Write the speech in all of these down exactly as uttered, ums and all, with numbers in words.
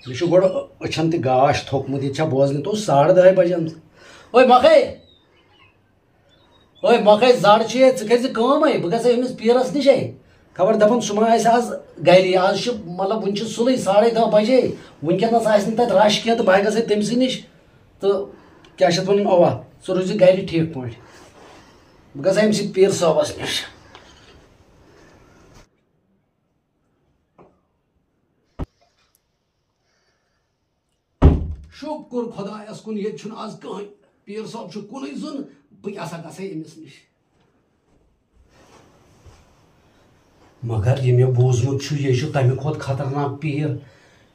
مےٚ چھُ گۄڈٕ أچھن تہِ گاش تھوٚکمُت، ییٚتہِ چھا بوزنٕے؟ تو ساڑٕ دَہہِ بجن۔ اوے مۄکھے، اوے مۄکھے، زر چھُ ییٚتہِ، ژٕ کٔرۍ زِ کٲم، ہے، بہٕ گژھٕ أمِس پیٖرس نِش، ہے۔ خبر دپان سُہ ما آسہِ آز گرِ، آز چھُ، مطلب، وُنہِ چھُ سُلے ساڑے دَہ بجے، وُنکیٚنس آسہِ نہٕ تتہِ رش کینٛہہ، تہٕ بہٕ گژھٕ تٔمۍ سٕے نِش۔ تہٕ کیٛاہ چھِ اتھ ونان، اوا، ژٕ روٗزِ گرِ ٹھیٖک پٲٹھۍ۔ بہٕ گژھٕ أمۍ سٕے پیٖر صٲبس نِش۔ شُکر خۄدایَس کُن، ییٚتہِ چھُنہٕ آز کٕہٕنۍ۔ پیٖر صٲب چھُ کُنُے زوٚن، بہٕ کیٛاہ سا گژھٕ أمِس نِش؟ مگر یہِ مےٚ بوٗزمُت چھُ، یہِ چھُ تَمہِ کھۄتہٕ خطرناک پیٖر۔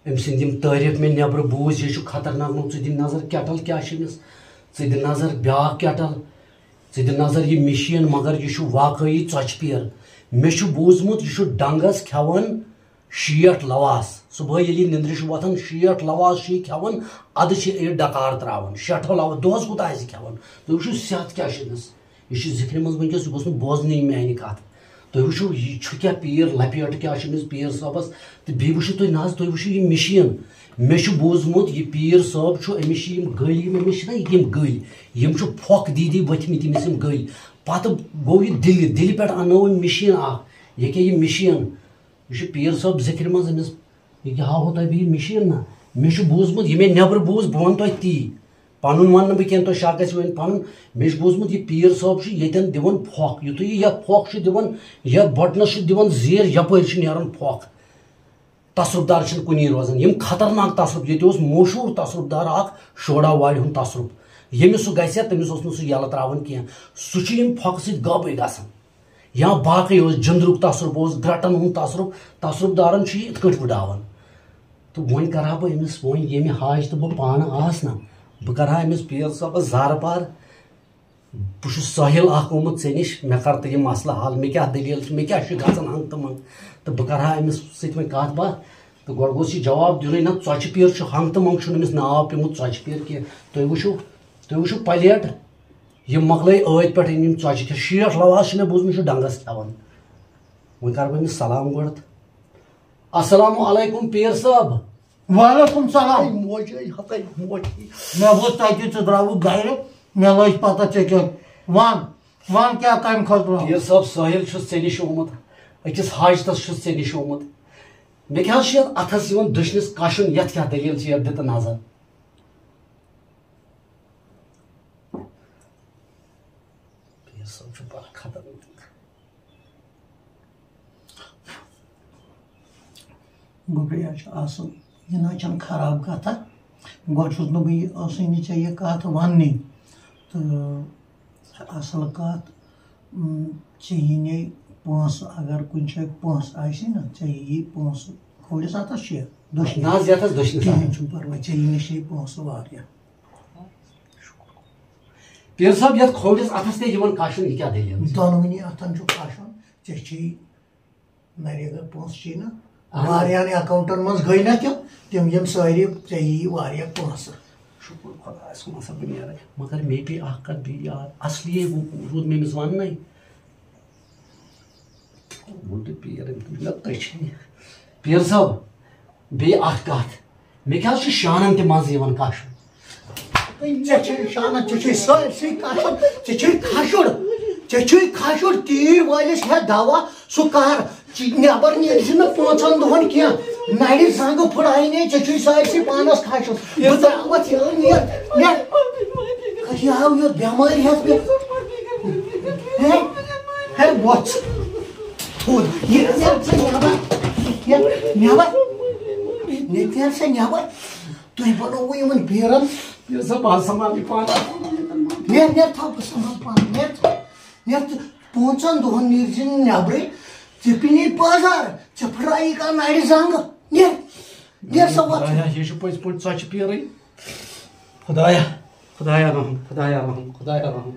أمۍ سٕنٛدۍ یِم تعریٖف مےٚ نٮ۪برٕ بوٗزۍ، یہِ چھُ خطرناک۔ نوٚو، ژٕ دِ نظر کیٹل کیٛاہ چھِ أمِس، ژٕ دِ نظر بیٛاکھ کیٹل، ژٕ دِ نظر یہِ مِشیٖن، مگر یہِ چھُ واقعی ژۄچہِ پیٖر۔ مےٚ چھُ بوٗزمُت، یہِ چھُ ڈنٛگس کھٮ۪وان شیٹھ لواس۔ صبحٲے ییٚلہِ یہِ نِندرِ چھُ وۄتھان، شیٹھ لواس چھُ یہِ کھٮ۪وان، اَدٕ چھِ یہِ ڈکار ترٛاوان۔ شیٹھو لواس، دۄہَس کوٗتاہ آسہِ کھٮ۪وان؟ تُہۍ وٕچھِو صحت کیٛاہ چھُ أمِس۔ یہِ چھُ ذِکرِ منٛز وٕنکیٚس، یہِ گوٚژھ نہٕ بوزنُے میٛانہِ کَتھ۔ تُہۍ وٕچھِو، یہِ چھُ کیٛاہ پیٖر، لپیٹ کیٛاہ چھُ أمِس پیٖر صٲبَس۔ تہٕ بیٚیہِ وٕچھِو تُہۍ، نہ حظ، تُہۍ وٕچھِو یہِ مِشیٖن۔ مےٚ چھُ بوٗزمُت، یہِ پیٖر صٲب چھُ، أمِس چھِ یِم گٔلۍ، یِم أمِس چھِنہ یِم گٔلۍ، یِم چھُ پھۄکھ دی دی ؤتھمٕتۍ أمِس یِم گٔلۍ۔ پَتہٕ گوٚو یہِ دِلہِ، دِلہِ پٮ۪ٹھ اَننٲو أمۍ مِشیٖن اَکھ۔ ییٚکیٛاہ یہِ مِشیٖن، یہِ چھُ پیٖر صٲب ذِکرِ منٛز أمِس، یہِ کیٛاہ ہاوہو تۄہہِ بہٕ یہِ مِشیٖن نا؟ مےٚ چھُ بوٗزمُت، یہِ مےٚ نٮ۪برٕ بوٗز، بہٕ وَنہٕ تۄہہِ تی۔ پَنُن وَنہٕ نہٕ بہٕ کینٛہہ، تۄہہِ شک گژھِ وۄنۍ پَنُن۔ مےٚ چھُ بوٗزمُت، یہِ پیٖر صٲب چھُ ییٚتٮ۪ن دِوان پھۄکھ، یُتھُے یہِ یَتھ پھۄکھ چھُ دِوان، یَتھ بۄٹنَس چھُ دِوان زیٖر، یَپٲرۍ چھُ نیران پھۄکھ۔ تصرف دار چھِنہٕ کُنی روزان۔ یِم خطرناک تصرف، ییٚتہِ اوس مشہوٗر تصرف دار اَکھ، شوڈا وارِ ہُنٛد تصرف۔ ییٚمِس سُہ گژھِ ہا، تٔمِس اوس نہٕ سُہ یَلہٕ ترٛاوان کینٛہہ۔ سُہ چھُ یِم پھۄکہٕ سۭتۍ غٲبٕے گژھان۔ یا باقٕے اوس، جندرُک تصرُف اوس، گرٛٹَن ہُنٛد تصرُف، تصرُف دارَن چھُ یہِ یِتھ کٲٹھۍ وٕڈاوان۔ تہٕ وۄنۍ کَرٕ ہا بہٕ أمِس، وۄنۍ ییٚمہِ حاجتہٕ بہٕ پانہٕ آس نہ، بہٕ کَرٕ ہا أمِس پیٖر صٲبَس زارٕ پار۔ بہٕ چھُس سٲحِل اَکھ آمُت ژےٚ نِش، مےٚ کَر تہٕ یہِ مسلہٕ حل، مےٚ کیٛاہ دٔلیٖل چھِ، مےٚ کیٛاہ چھُ گژھان ہنٛگ تہٕ منٛگ۔ تہٕ بہٕ کَرٕ ہا أمِس سۭتۍ وۄنۍ کَتھ باتھ۔ تہٕ گۄڈٕ گوٚژھ یہِ جواب دیُنُے نہ، ژۄچہِ پیٖر چھُ، ہنٛگ تہٕ منٛگ چھُنہٕ أمِس ناو پیوٚمُت ژۄچہِ پیٖر کینٛہہ۔ تُہۍ وٕچھِو، تُہۍ وٕچھِو پلیٹ، یہِ مۄکلٲے ٲدۍ پٮ۪ٹھ أمۍ یِم ژۄچہِ کھٮ۪تھ۔ شیٹھ لواس چھِ مےٚ بوٗزمُت، یہِ چھُ ڈنٛگَس کھٮ۪وان۔ وۄنۍ کَرٕ بہٕ أمِس سلام گۄڈٕ۔ السلام علیکم پیٖر صٲب۔ وعلیکم سلام۔ ہے موجی، ہتے موجی۔ مےٚ ووٚن تۄہہِ کہِ ژٕ درٛاوُکھ گرِ، مےٚ لٔج پتہ ژےٚ کیٛاہ۔ وَن، وَن کیٛاہ کَمہِ خٲطرٕ آوُکھ؟ پیٖر صٲب، سٲحِل چھُس ژےٚ نِش آمُت، أکِس حاجتس چھُس ژےٚ نِش آمُت۔ مےٚ کیٛاہ حظ چھُ یَتھ اَتھس یِوان دٔچھنِس کَشُن، یَتھ کیٛاہ دٔلیٖل چھِ، یَتھ دِ تہٕ نظر۔ پیٖر صٲب چھُ بڑٕ خطرناک۔ گوٚبریا چھُ اصل، یہِ نہ چھَنہٕ خراب کتھا۔ گۄڈٕ چھُس نہٕ بہٕ یہِ ٲسٕے نہٕ ژےٚ یہِ کتھ وننٕے۔ تہٕ اصل کتھ، م، ژےٚ یی نے پونٛسہٕ، اگر کُنہِ جایہِ پونٛسہٕ آسہِ نا، ژےٚ یی پونٛسہٕ کھوورِس اتھس چھِ دٔچھنہِ۔ نہ حظ، یتھ حظ دٔچھنِس کِہیٖنۍ اَتھس۔ چھُنہٕ پرواے، ژےٚ یی نشے پونٛسہٕ واریاہ۔ پیٖر صٲب، یتھ کھوورِس اتھس تہِ یِوان کشُن، یہِ کیٛاہ دٔلیٖل چھِ؟ دۄنوٕنی اتھن چھُ کشُن، ژےٚ چھے نریگا پونٛسہٕ چھے نہ، اہن حظ۔ واریاہن اکاؤنٹن منٛز گٔے نہ تِم، تِم یِم سٲری، ژےٚ یی واریاہ پونٛسہٕ۔ شُکُر خۄدایَس کُن ہسا بہٕ نیرٕ۔ مگر مےٚ پیٚیہِ اکھ کتھ بیٚیہِ یاد، اصلی روٗد مےٚ أمِس وننَے۔ ووٚن تہٕ پیٖر، أمۍ تُج مےٚ أچھِنۍ۔ پیٖر صٲب، بیٚیہِ اکھ کتھ، مےٚ کیٛاہ حظ چھُ شانن تہِ منٛزٕ یِوان کشُن؟ ژےٚ چھے شانن، ژےٚ چھے سٲرسٕے کشُن، ژےٚ چھے کھشُر، ژےٚ چھے کھشُر، تیٖر وٲلِس ہٮ۪تھ دوا، سُہ کر، ژٕ نٮ۪بر نیرِ زِ نہٕ پانٛژن دۄہن کینٛہہ، نرِ زنٛگہٕ پھٕڑاے نے، ژےٚ چھُے سٲرسٕے پانس کھشُن۔ بہٕ ترٛاوتھ یہِ، نیر، نیر۔ کتہِ آو یہِ بٮ۪مٲرۍ ہٮ۪تھ مےٚ؟ ہے، ہے، وۄتھ۔ تھوٚد۔ یہِ نیر سا نٮ۪بر۔ نیر نٮ۪بر۔ نیر سا نٮ۪بر۔ تُہۍ بنووُ یِمن پیٖرن۔ یہِ سا بہٕ سنبھالہٕ یہِ پانہٕ۔ نیر، نیر، تھاو بہٕ سنبھالہٕ پانہٕ۔ نیر، نیر تہٕ پانٛژن دۄہن نیرِ زِ نہٕ نٮ۪برٕے۔ ژےٚ پِنی بازار، ژےٚ پھٕٹرایی کانٛہہ نرِ زنٛگہٕ۔ نیر، نیر سا وۄتھ۔ خدایا، یہِ چھُ پٔزۍ پٲٹھۍ ژۄچہِ پیٖرٕے۔ خدایا، خدایا رحم، خدایا رحم، خدایا رحم۔